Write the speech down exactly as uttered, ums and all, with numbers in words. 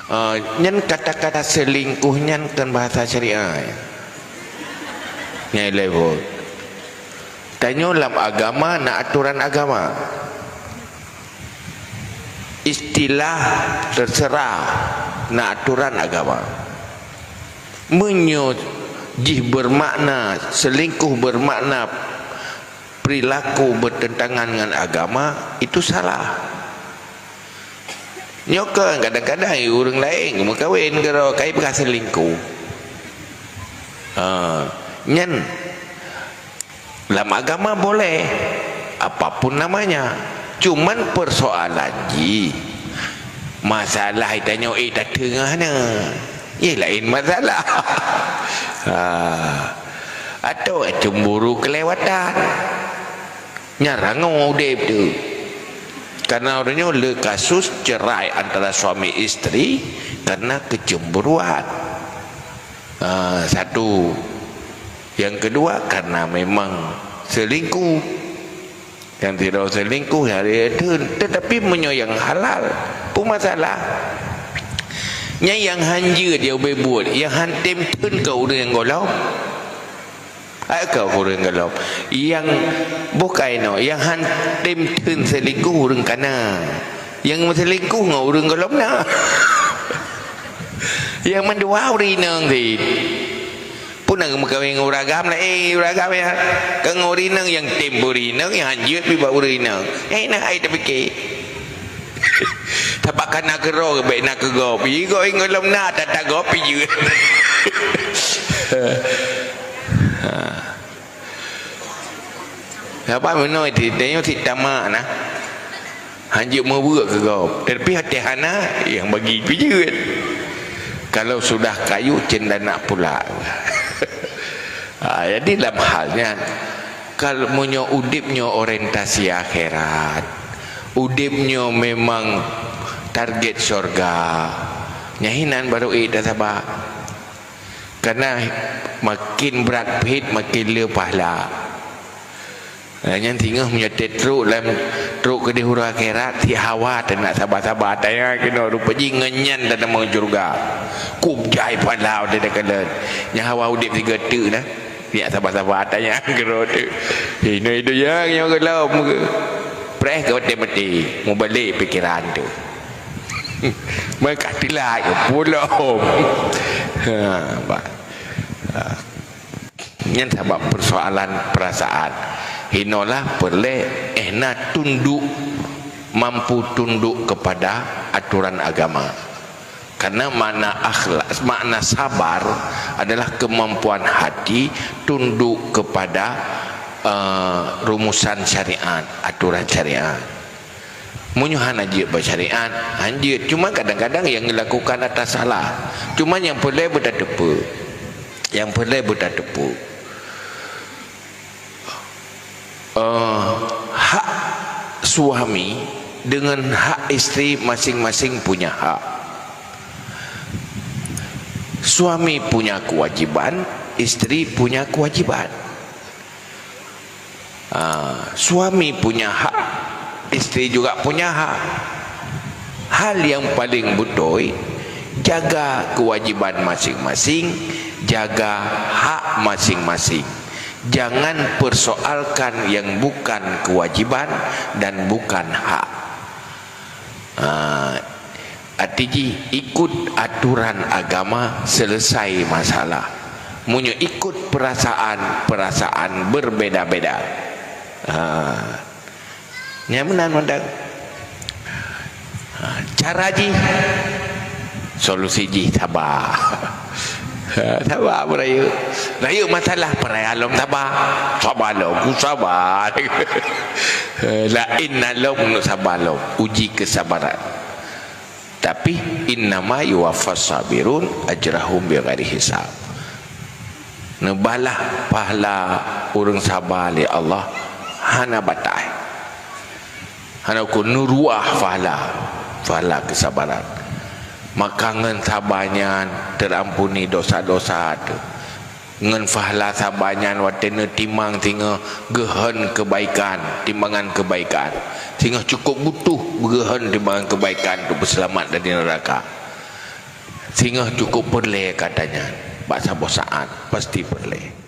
Ah, nyan kata-kata selingkuh nyan kan bahasa syariah, ya. Nyan level. Tanyoe lam agama na aturan agama. Istilah terserah na aturan agama. Meunyoe jih bermakna, selingkuh bermakna perilaku bertentangan ngon agama, itu salah. Nyoe kan kadang-kadang ureuëng laén geumeukawen keudroe, ka ipeugah selingkuh. Ha, nyan lam agama boleh, apapun namanya. Cuman persoalan jih, masalah tanyoe, eh, tateungoh na. Ye laén masalah. Ha. Atau cemburu kelewatan. Nyan rangoe udeb tu. Karena uroe nyoe le kasus cerai antara suami isteri karena kecemburuan. Ah, satu. Yang kedua, karena memang selingkuh. Yang tidak selingkuh, ya, dia tu. Tetapi meunyoe yang halal, pun masalah. Nyan nyang han jeuet ya ubé buet, nyang han tem theun keu ureuëng nyang gohlom. Hai ka ureuëng gohlom. Nyang bukai no, nyang han tem theun selingkuh ureuëng kana. Nyang meuselingkuh ngon ureuëng gohlom na. Nyang mandua ureuëng inong cit. Pun na meukawen ngon ureuëng agam laén, ureuëng agam ya. Ka ngon ureuëng inong nyang tem ureuëng inong, nyang han jeuet pih bak ureuëng inong. Nyang na hai tapike. Tabak kana keudroe bèk na keu gob. Ih, gob nyang gohlom na, tata gob pih jeuet. Ha. Sabab meunoe ti, tanyoe cit tamak na. Han jeuet meubuet keu gob. Tapi até hana, nyang bagi pih jeuet. Kalau sudah kayu, cendana pula. Ha, jadi lam hal nyan, kalau meunyoe udeb nyoe orientasi akhirat, udeb nyoe memang target syurga, nyan hinan baru ék tasaba. Karena makin brat phet, makin le pahala. Nah, nyan singoh meunyoe trok lam, trok keudeh uroe akhirat, si hawa teunak saba-saba tanya keunoe rupa jih ngon nyan tatamong syeuruga. Kub jai pahala watèe takalon. Nyang hawa udeb sigoe teuk na. Nyak saba-saba tanya keunoe teuk. Hinoe donya nyoe gohlom ke? Preh ke watèe maté, mubalek pikeran tu. Meuka telat ke pulom. Ha, bah. Ha. Nyan sabab persoalan perasaan. Hinoe lah peureulèe éh na tunduk, mampu tunduk kepada aturan agama. Karena makna akhlak, makna sabar adalah kemampuan hati tunduk kepada, eh, rumusan syariat, aturan syariat. Meunyoe hana jeuet bak syariat, han jeuet. Cuma kadang-kadang nyang dilakukan atas salah. Cuma nyang peureulèe beutateupeue. Nyang peureulèe beutateupeue. Eh, hak suami dengan hak isteri masing-masing punya hak. Suami punya kewajiban, isteri punya kewajiban. Ah, suami punya hak, isteri juga punya hak. Hal yang paling beutôi, jaga kewajiban masing-masing, jaga hak masing-masing. Jangan persoalkan yang bukan kewajiban dan bukan hak. Ah, Arti jih, ikut aturan agama, selesai masalah. Meunyoe ikut perasaan, perasaan berbeda-beda. Ha. Nyan meunan mandang. Ha, cara jih, solusi jih saba. Ha, saba beurayeuk. Rayeuk masalah, peureulèe lom saba. Saba lom, ku saba. Laén na lom, saba lom. Uji kesabaran. Tapi, "Innama yuwaffas sabirun ajrahum bighairi hisab." Neubalah pahala ureuëng saba lé Allah hana batai. Hana ukur, neuruah pahala, pahala kesabaran. Maka ngon saba nyan teuampuni dosa-dosa teuh. Ngon pahala saba nyan watèe neutimang singoh geuhon keubaikan, timbangan keubaikan. Singoh cukup butuh geuhon timbangan keubaikan untuk beuseulamat dari neuraka. Singoh cukup peureulée katanya, bak saboh saát pasti peureulée.